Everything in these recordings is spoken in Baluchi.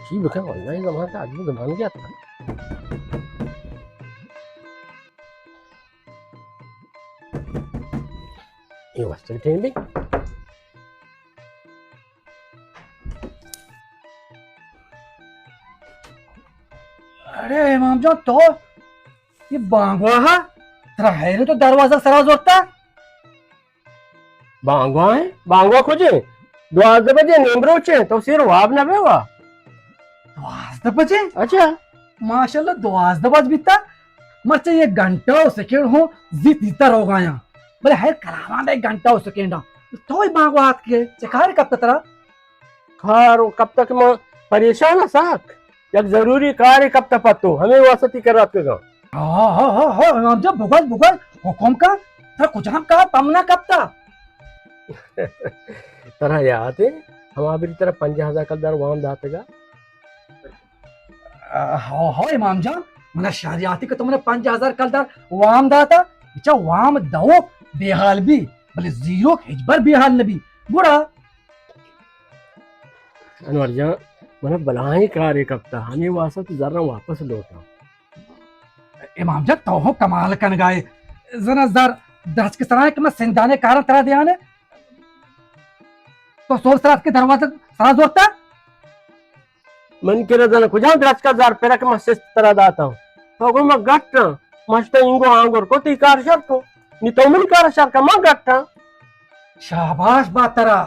چی بکن، واللہ اے زمانگ عجیب زمانگے اتکا۔ اے واسطہ ٹیم بی۔ اڑے امام جان، تو اے بانگواہ ءَ، ترا حیرت، تو دروازگ سرا زرتا؟ بانگواہ ایں؟ بانگواہ کجے؟ دوازدہ بجے نیمروچ ایں، تو سیر واب نہ بے وا۔ دوازدہ بجے؟ اچھا۔ ماشاءاللہ، دوازدہ بج بیتا۔ مرچی یک گھنٹہ و سیکنڈ ہوں زیت زیتا روگایاں۔ بلے ہیر کلاماں دے گھنٹہ و سیکنڈاں۔ تو اے بانگواہ اتکے، چہ کارے کپتا ترا؟ کار و کپتا کہ من پریشان آں سک۔ یک ضروری کارے کپتا پہ تو، ہمے واسطہ تئی کرا اتکگاں۔ ہا، ہا، ہا، ہا، امام جان، بگوش، بگوش، حکم کن، ترا کجام کار پہ منا کپتا؟ ترا یات ایں، ہما بری ترا پنجاہ ہزار کلدار وام داتگا؟ ہا، ہا، امام جان، منا شر یات ایں کہ تو منا پنجاہ ہزار کلدار وام داتا، بچا وام دئوک بے حال بی، بلے زیروک ہچبر بے حال نہ بی۔ گڑا انور جان، منا بلاہیں کارے کپتا، ہمے واسطہ تو زراں واپس لوٹاں۔ امام جان، تو ہوں کمال کنگائے۔ زنا زر درچک سرا کہ من سندانے کاراں ترا دیانے۔ تو سور سرا اتکے دروازگ سرا زورتا؟ من کرا زنا کجام درچکا زر پرک من سست ترا داتاں۔ تو گو من گٹاں۔ من شتا اینگو آنگور کو، تئی کار شر کو۔ نی تو منی کار شر کا، من گٹاں۔ شاباش با ترا۔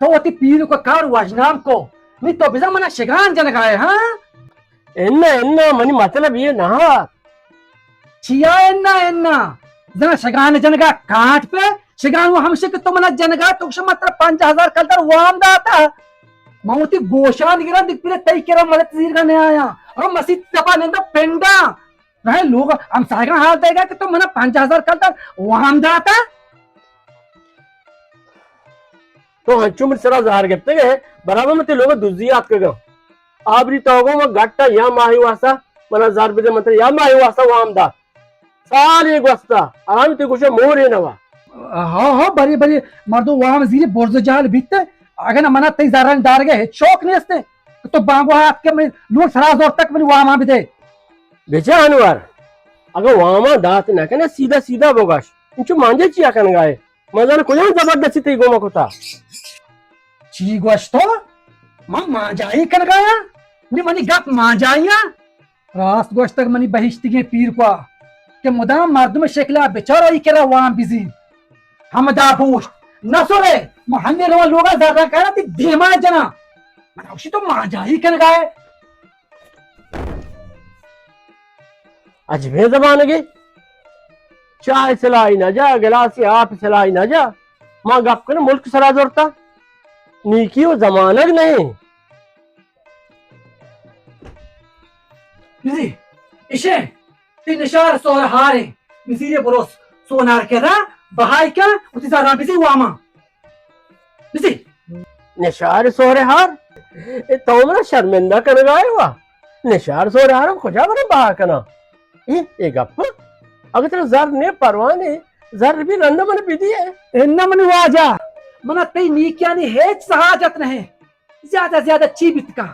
تو وتی پیرک ءِ کار وژنام کو۔ نی تو بزاں منا شگان جنگائے، ہاں؟ اناں، اناں، منی مطلب اے نہ ات۔ چیا اناں، اناں؟ زنا شگان جنگا کاٹ پہ، شگان و ہمشے کہ تو منا جنگا، تو گوشے من ترا پنجاہ ہزار کلدار وام داتا۔ من وتی گوشان گراں، دگہ پیرے تئی کرا مدد زیرگا نیایاں۔ اور مسیت دپا نندا پنڈا۔ رہے لوگ ہمسایگاں حال دئیگا کہ تو منا پنجاہ ہزار کلدار وام داتا۔ تو ہنچو من سرا زہر گپتگ ئے، برابر من تئی لوگ دزی آتکگاں۔ آبری تو گو من گٹا یا ماہی واسطہ منا زر بدے، من ترا یا ماہی واسطہ وام دات۔ سالے گوستا، آرام تئی گوشے مورے نوا۔ ہاں، ہاں، بری، بری، مردو وام زیری برز جال بیت۔ اگہ نہ منا تئی زرانی دارگا ہچ شوق نیست۔ تو بانگواہ اتکے منی لوگ سرا زورتگ منی واما بدے۔ بچا انور، اگہ واما دات نہ کنے سیدھا سیدھا بگوش۔ انچو مانجے چیا کنگائے؟ من زاناں کجام زبردستی تئی گوما کتا۔ چی گوشت تو؟ من مانجائی کنگایاں؟ نی منی گپ مانجائیاں؟ راست گوشتگ منی بہشتگیں پیرکا کہ مدام مردم شکلا بچار آئی کرا وام بزیر۔ ہمدا بوشت۔ نہ سرے، من ہمے رواں لوگا زراں کاراں تئی دیما جناں۔ من گوشی تو مانجائی کنگائے۔ عجبیں زمانگے۔ چاہ سلائی نہ جا، گلاسی آپ سلائی نہ جا۔ ما گپ کنیں ملک سرا زرتا۔ نیکی و زمانگ نہیں۔ بزی، اشے، تئی نشار سور ہاریں۔ بزی یہ بروس سونار کرا، بہائی کن، وتی زراں بزی واما۔ بزی۔ نشار سہر ہار؟ اے تو منا شرمندہ کنگائے وا۔ نشار سہر ہار کجا برا بہا کنا؟ اے، اے گپ؟ اگہ ترا زر نے پرواہ نے، زر بی رندا من بدیے۔ اناں منی واجہ، منا تئی نیکیانی ہچ حاجت نہیں۔ زیادہ زیادہ چی بیت کن؟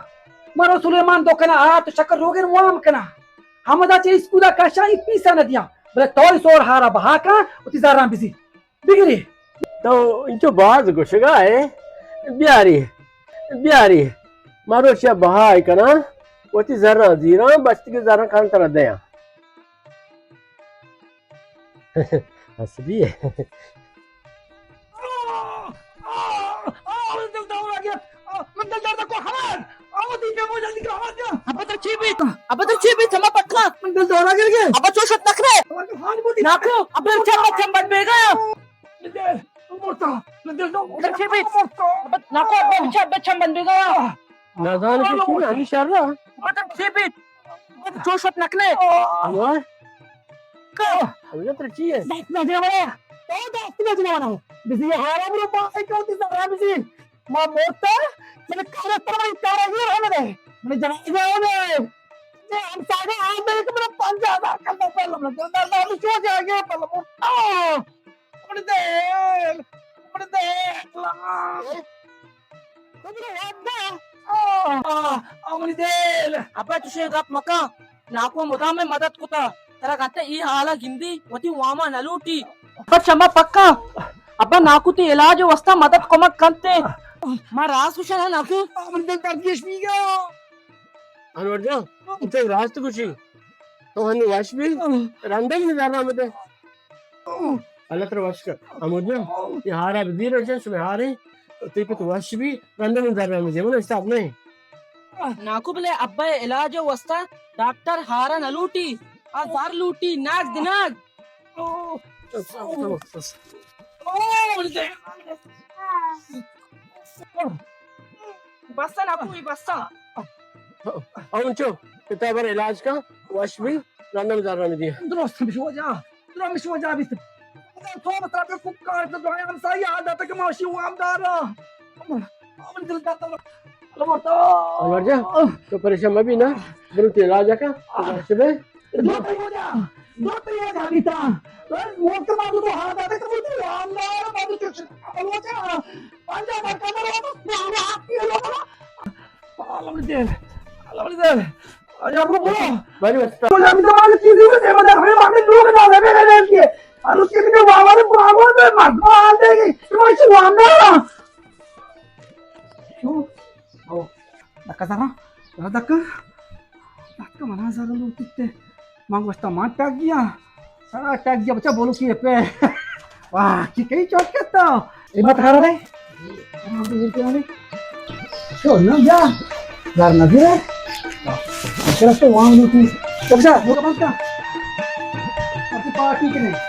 مرو سلیمان دکانا آرت شکر روگن وام کنا۔ ہمدا چہ اسکولا کشا ای پیسہ ندیاں۔ بلے تو ای سہر ہارا بہا کن، وتی زراں بزی۔ بگری۔ تو انچو باز گوشگا ئے۔ بیاری، بیاری۔ ما روچیا بہا ءَ کناں، وتی زراں زیراں، بچتگیں زراں کاراں ترا دیاں۔ اصلی ئے۔ آ، آ، آ، من دل دورا گیا۔ آ، من دل درد کو حمد۔ آ، وتی پہ مو جلدی کرو، حمد جان۔ ابا ترا چی بیت؟ ابا ترا چی بیت؟ ہما پکا۔ من دل دورا گر گیا۔ ابا چو شت نکنے۔ ابا تو حال بوتی۔ ناکو، ابا چم بند بیگا۔ من دل، مرتا۔ من دل دو۔ ترا چی بیت؟ مرتا۔ ابا ناکو، ابا چم بند بیگا۔ نزاناں کہ چی ہمیں شر رہا۔ ابا ترا چی بیت؟ ابا چو شت نکنے۔ ہوا؟ کاو۔ ابا ترا چی ئے؟ دست نہ جنوانا۔ تو دست نہ جنوانا۔ بزی حالا برو باہر کو تی سرا بزی۔ ما مرتا، من کار پر من کار گیر ہم دے۔ من جنازہ ہم دے۔ جی ہم ساگا آ دے کہ من پنجاہ ہزار کم پہلا من جنازہ ہم شو جا گیا پہلا مرتا۔ من دے، من دے، اللہ۔ تو میرا وعدہ۔ آ، آ، آ، منی دل۔ ابا، چشیں گپ مکن۔ ناکو مدام مئے مدد کتا۔ ترا گندے اے حالا گندی، وتی واما نہ لوٹی۔ ابا، چما پکا۔ ابا، ناکو تئی علاج واسطہ مدد کمک کنتے۔ ما راست گوشاں نا ناکو؟ آ، منی دل درد گیش بیگا۔ انور جان، تو راست گوشی۔ تو ہنی وش بی، رندا منی زرا بدے۔ اللہ ترا وش کن۔ امو جان، اے ہارا بدی روشن، شمے ہارے، تئی پت وش بی، رندا منی زرا بدے، من اشتاپ نہیں۔ ناکو بلے ابا علاج واسطہ ڈاکٹر ہارا نہ لوٹی، آ زر لوٹی، ناز دناز۔ بس ناکو، بس۔ او انچو، پتا بر علاج کن، وش بی، رندا زر ہم دی۔ درست ہمیش واجہ، درست ہمیش واجہ بیت۔ تو بس رب کو کار تو دعای ہمسایہ حال داتا کہ ما شی وام دارا۔ من دل داتا۔ انور جان، تو پریشان مبی نا، برو تئی علاج کن، وش بی۔ دو تئی واجہ، دو تئی واجہ بیتا۔ بس موت ما تو حال داتا کہ تو وام دارا، ما تو چش۔ واجہ، پنجا برکت رو، ما حق کی رو۔ عالم دل، عالم دل۔ آیا کو بولو۔ بری واسطہ۔ تو ہم زمان چیزی میں دیوتا ہمیں باقی لوگ نہ لگے رہے ہیں۔ اور اس کے بھی وامر، وامر میں مت مار دے گی۔ تو ایسے وامنا۔ او، دکا زرا، زرا دکا۔ دکا منا زرا لوٹتے۔ من گوشتا من ٹگیا۔ سرا ٹگیا بچا بولو کی پہ۔ واہ، کی کئی چوٹ کرتا۔ اے مت خراب ہے۔ شو نہ جا۔ زر نہ دے۔ چلا تو وہاں لوٹی۔ چل جا، لوگ بند کا۔ اب تو پارٹی کے نہیں۔